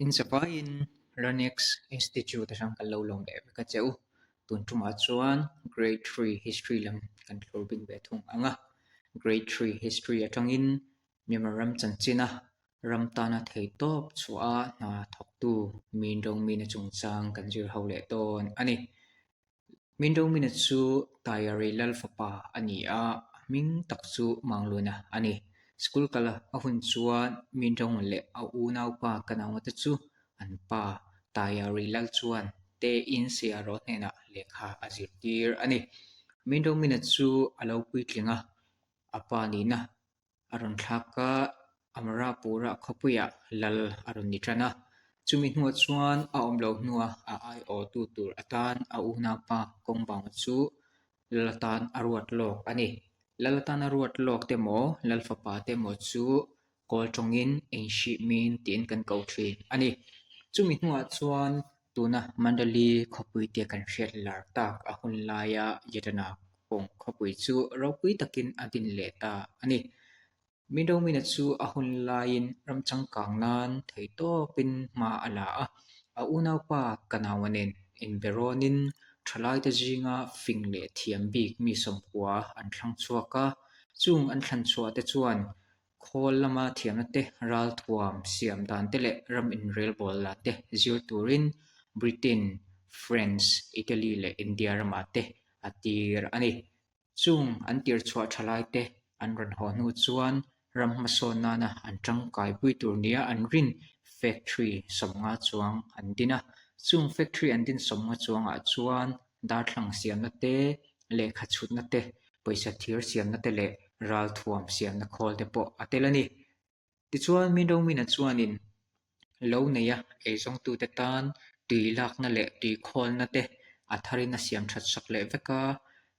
Inzavaiin Learnex Institute atang kan lo lawm leh vek a che u. Tun tumah chuan Grade 3 History lam kan thlur bik ve thung ang a. Grade 3 History atangin Myanmar ram chanchina ram tana theihtawp chhuah a hna thawktu Min Dongmina chungchang kan zir ho leh dawn a ni. Min Dongmina chu Tayari Lal fapa a ni a, a hming tak chu Mangluna a ni. School kal a hun chuan Min Dong leh a unaupa Kanawnga te chu an pa Tayari Lal chuan Tein Siaro hnenah lehkha a zirtir a ni. Min Dongmina chu a lo puitling a, a pa nihna a rawn thlak a, Amarapura khawpuiah lal a rawn ni tan a. Chumi hnuah chuan a awm loh hnuah a aiawhtu tur atan a unaupa Kawngbanga chu lal atan a ruat lawk a ni. Lal atan a ruat lawk te maw, lal fapa te maw chu kawl tawngin enghrih min tiin kan ko thin a ni. Chumi hnuah chuan tuna Mandali khawpui tia kan hriat lar tak a hun laia Yatana Pawng khawpui chu ropui takin a din leh ta a ni. Midomina chu a hun laiin ram changkang nan theihtawpin hma a la a, a unaupa Kanawa nen inberawnin thalaite zinga fing leh thiam bik mi sawmkua an thlang chhuak a, chung an thlan chhuah te chuan khawl lama thiamna te, ralthuam siam dan te leh ram inrelbawl dan te zir turin Britain, France, Italy leh India ramah te a tir a ni. Chung an tir chhuah tha lai te an rawn haw hnu chuan ram hmasawn nana an tangkaipui tur nia an rin factory 50 chuang an din a. Chung factory an din 50 chuangah chuan darthlang siamna te, lehkha chhutna te, pawisa thir siamna te leh ralthuam siamna khawl te pawh a tel a ni. Tichuan, Mindomina chuanin lo neia eizawngtute tan tui lakna leh tui khawlna te a tharin a siam that sak leh vek a,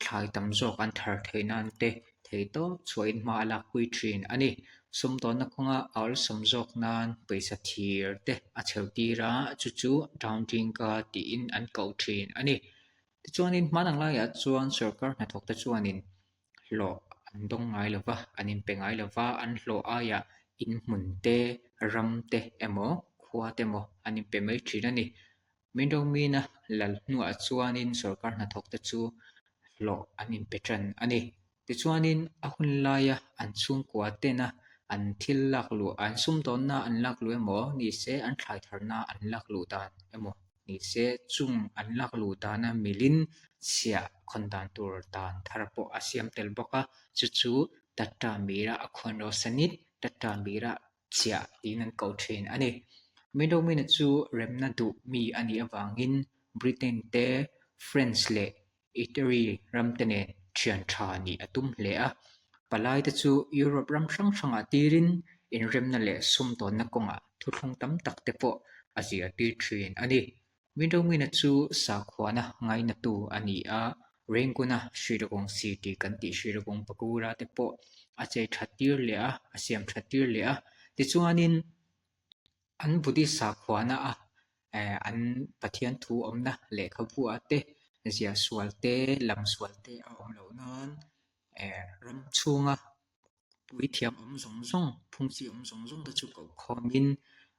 thlai tam zawk an thar theih nan te theihtawp chhuahin hma a lakpui thin a ni. Sumdawnna kawnga a awlsam zawk nan pawisa thir te a chheu tir a, chu chu Town-Drinka tiin an koh thin a ni. Tichuanin hmanang laiah chuan sorkar hnathawkte chuanin hlawh an dawng ngai lo va, an inpe ngai lo va, an hlawh aiah inhmun te, ram te emaw, khua te emaw an inpe mai thin a ni. Mindomina lal hnuah chuanin sorkar hnathawk te chu hlawh an inpe tan a ni. Tichuanin a hun laia an chhungkua tena an thil lak luh, an sumdawnna an lak luh emaw ni se, an thlai tharna an lak luh dan emaw ni se, chung an lak luh dana milin chhiah khawn dan tur dan thar pawh a siam tel bawk a, chu chu Tata Mira a khawn rawh sanit, Tata Mira chhiah tiin an koh thin a ni. Midomina chu remna duh mi a nih avangin Britain te, French leh Italy ram te nen thian tha nih a tum hle a. Palai te chu Europe ram hrang hrangah tirin inremna leh sumdawnna kawngah thuthlung tam tak te pawh a zirtir thin a ni. Windomina chu sakhuana ngainatu a ni a, Renguna Shillong City kan tih Shillong Pagoda te pawh a chei that tir leh a, a siam that tir leh a. Tichuanin an Buddhist sakhuana a an Pathian thu awmna lehkhabu ah te ziah sual te lam sual te a awm loh nan ram chhunga Puithiam awm zawng zawng, phungchi awm zawng zawng te chu koh khawmin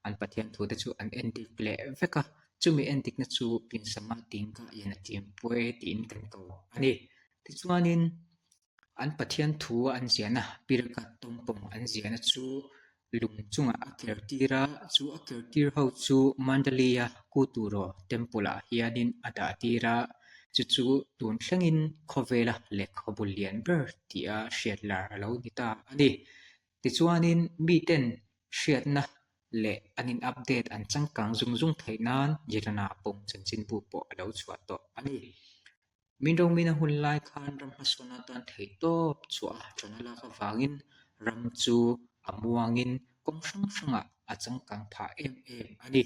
an Pathian thu te chu an endik leh vek a. Chumi endikna chu Pinsama Tingka in a tiampuai tiin kan ko a ni. Tichuanin an Pathian thu an ziahna Pirkat Tawngpawng an ziahna chu lung chungah a ker tir a, chu a ker tir ho chu Mandalay-a Kuturo Temple-ah hianin a dah tir a, chu chu tun thlengin khawvela lehkhabu lian ber tia hriat lar a lo ni ta a ni. Tichuanin miten hriatna leh an in update an changkang zung zung theih nan Jirana pawng chanchinbu pawh a lo chhuah tawh a ni. Mindomina hun lai khan ram hmasawn atan theihtawp chhuah a ṭan a lak avangin ram chu a muangin kawng hrang hrangah a changkang phah em em a ni.